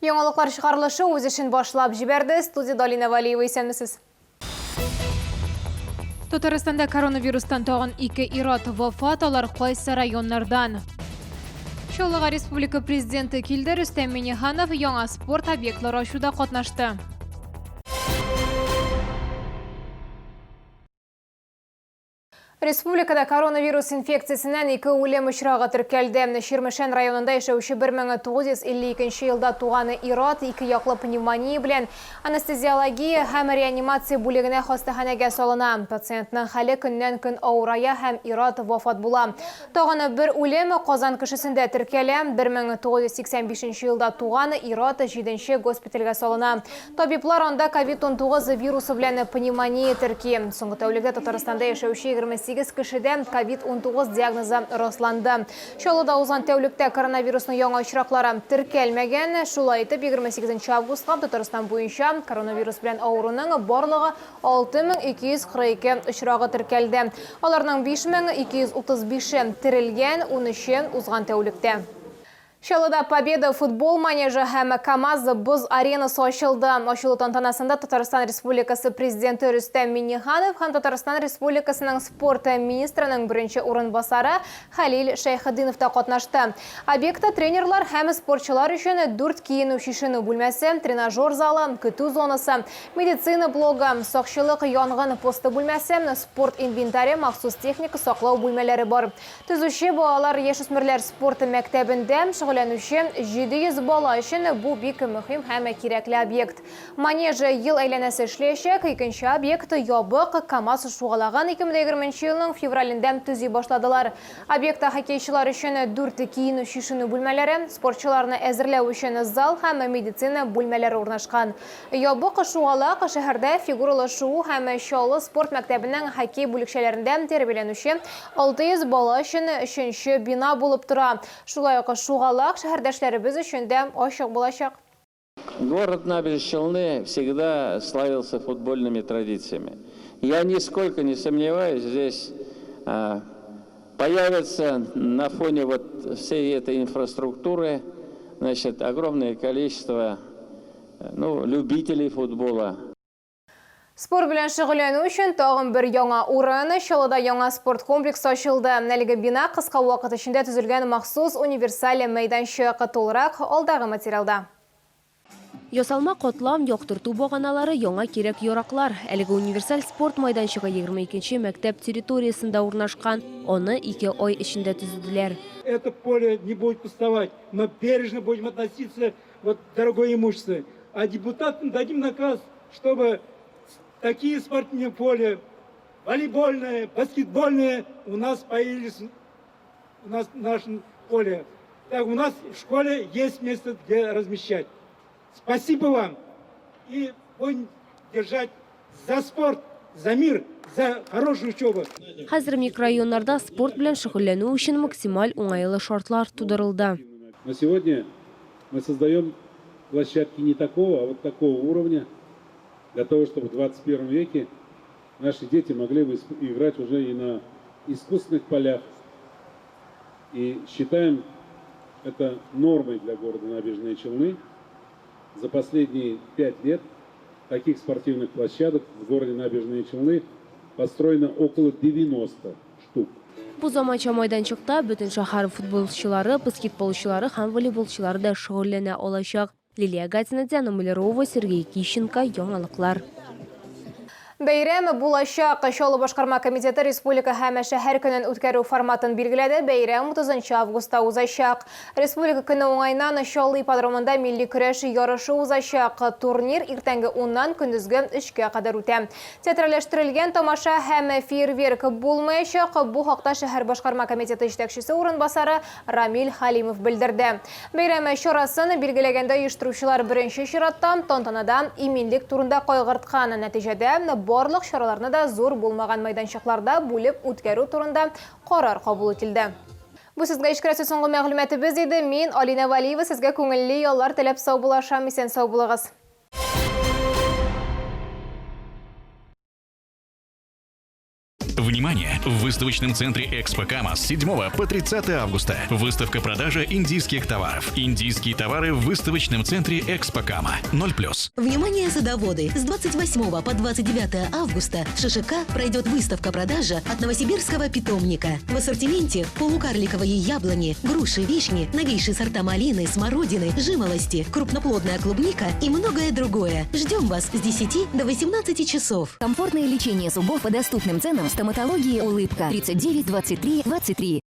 Яңалыклар чыгарылышы үз эшен башлап җибәрде. Студиядә Алинә Вәлиева, исәнмесез. Татарстанда коронавирустан тагын ике ир-ат вафат, алар кайсы районнардан? Чаллыга республика президенты килде, Рөстәм Миңнеханов яңа спорт объектлары ачуда катнашты. Республикада коронавирус инфекциясеннән ике үлем очрагы теркәлде. Чирмешән районында яшәүче 1952 елда туган ир-ат ике яклы пневмония белән анестезиология һәм реанимация бүлегенә хастаханәгә салына. Пациентның хәле көннән-көн авырая һәм ир-ат вафат була. Тагын бер үлем Казан кешесендә теркәлә. 1985 елда туган ир-ат җиденче госпитальгә салына. Табиблар анда ковид-19 вирусы белән пневмония терки. Соңгы тәүлектә Татарстанда яшәүче 28 кешедә ковид-19 диагнозы расланды. Чаллыда узган тәүлектә коронавирусның яңа очраклары теркәлмәгән. Шулай итеп, 28 августка Татарстан буенча коронавирус белән авыруның барлыгы 6242 очрагы теркәлде. Аларның 5235-е терелгән, унөче, узган тәүлектә. Чаллыда Победа футбол манежы һәм КАМАЗ боз аренасы ачылды. Ачылу тантанасында Татарстан Республикасы Президенты Рөстәм Миңнеханов һәм Татарстан Республикасының спорт министрының беренче урынбасары Хәлил Шәйхетдинов та катнашты. Объектта тренерлар һәм спортчылар өчен дүрт киенү-чишенү бүлмәсе, тренажер залы, көтү зонасы, медицина блогы, сакчылык янгын посты бүлмәсе, спорт инвентаре, махсус техника саклау бүлмәләре бар. Төзүче балалар-яшүсмерләр спорт мәктәбендә шөгыльләнүче 700 бала өчен бу бик мөһим һәм кирәкле объект. Манеж ел әйләнәсе эшләячәк, икенче объект ябык, КАМАЗ шугалагын 2020 нче елның февралендә төзи башладылар. Объектта хоккейчылар өчен дүрт киенү-чишенү бүлмәләре, спортчыларны әзерләү өчен зал һәм медицина бүлмәләре урнашкан. Ябык шугалак шәһәрдә фигуралы шуу һәм Чаллы спорт мәктәбенең хоккей бүлекчәләрендә тәрбияләнүче 600 бала өчен өченче бина булып тора. Шулай ук шугалак шәһәрдәшләребез өчен дә ачык булачак. Город Набережные Челны всегда славился футбольными традициями. Я нисколько не сомневаюсь, здесь появится на фоне вот всей этой инфраструктуры, значит, огромное количество ну, любителей футбола. Спорт белән шөгыльләнү өчен тагын бер яңа урын, Чаллыда яңа спорт комплексы ачылды. Әлеге бина кыска вакыт эчендә төзелгән махсус универсаль мәйданчык. Тулырак алдагы материалда. Ясалма катлам, яктырту баганалары, яңа кирәк-яраклар. Әлеге универсаль спорт майданчыгы 22 нче мәктәп территориясендә урнашкан. Аны ике ай эчендә төзеделәр. Это поле не будет пустовать, мы бережно будем относиться вот дорогое имущество. А депутатам дадим наказ, чтобы такие спортивные поля, волейбольные, баскетбольные у нас появились у нас в нашем поле. Так, у нас в школе есть место, где размещать. Спасибо вам. И будем держать за спорт, за мир, за хорошую учебу. Хәзер микрорайоннарда спорт белән шөгыльләнү өчен максималь уңайлы шартлар тудырылды. На сегодня мы создаем площадки не такого, а вот такого уровня, для того, чтобы в 21 веке наши дети могли бы играть уже и на искусственных полях. И считаем это нормой для города Набережные Челны. За последние 5 лет таких спортивных площадок в городе Набережные Челны построено около 90 штук. Бу заманча майданчыкта бөтен шәһәр футболчылары, баскетболчылары һәм волейболчылары да шөгыльләнә алачак. Лилия Гатина, Диана Малярова, Сергей Кищенко, Яңалыклар. Бәйрәм булачак. Чаллы башкарма комитеты республика һәм шәһәр көнен үткәрү форматын билгеләде. Бәйрәм 30 августта узачак. Республика көне уңаеннан Чаллы ипподромында милли көрәш ярышы узачак. Турнир иртәнге уннан көндезге өчкә кадәр үтә. Театральләштерелгән тамаша һәм фейерверк булмаячак. Бу хакта шәһәр башкарма комитеты җитәкчесе урынбасары Рамил Хәлимов белдерде. Бәйрәм чарасын билгеләгәндә оештыручылар беренче чиратта тантанада иминлек турында кайгырткан. Нәтиҗәдә, барлык чараларны да зур булмаган мәйданчыкларда бүлеп үткәрү турында карар кабул ителде. Бу сезгә җиткерәсе соңгы мәгълүматыбыз иде. Мин, Алинә Вәлиева, сезгә күңелле яллар теләп саубуллашам. Исән-сау булыгыз. Внимание! В выставочном центре Экспо Кама с 7 по 30 августа. Выставка-продажа индийских товаров. Индийские товары в выставочном центре Экспо Кама. 0+. Внимание, садоводы! С 28 по 29 августа в ШШК пройдет выставка-продажа от новосибирского питомника. В ассортименте полукарликовые яблони, груши, вишни, новейшие сорта малины, смородины, жимолости, крупноплодная клубника и многое другое. Ждем вас с 10 до 18 часов. Комфортное лечение зубов по доступным ценам в стоматологии «Улыбка» 39 23 23.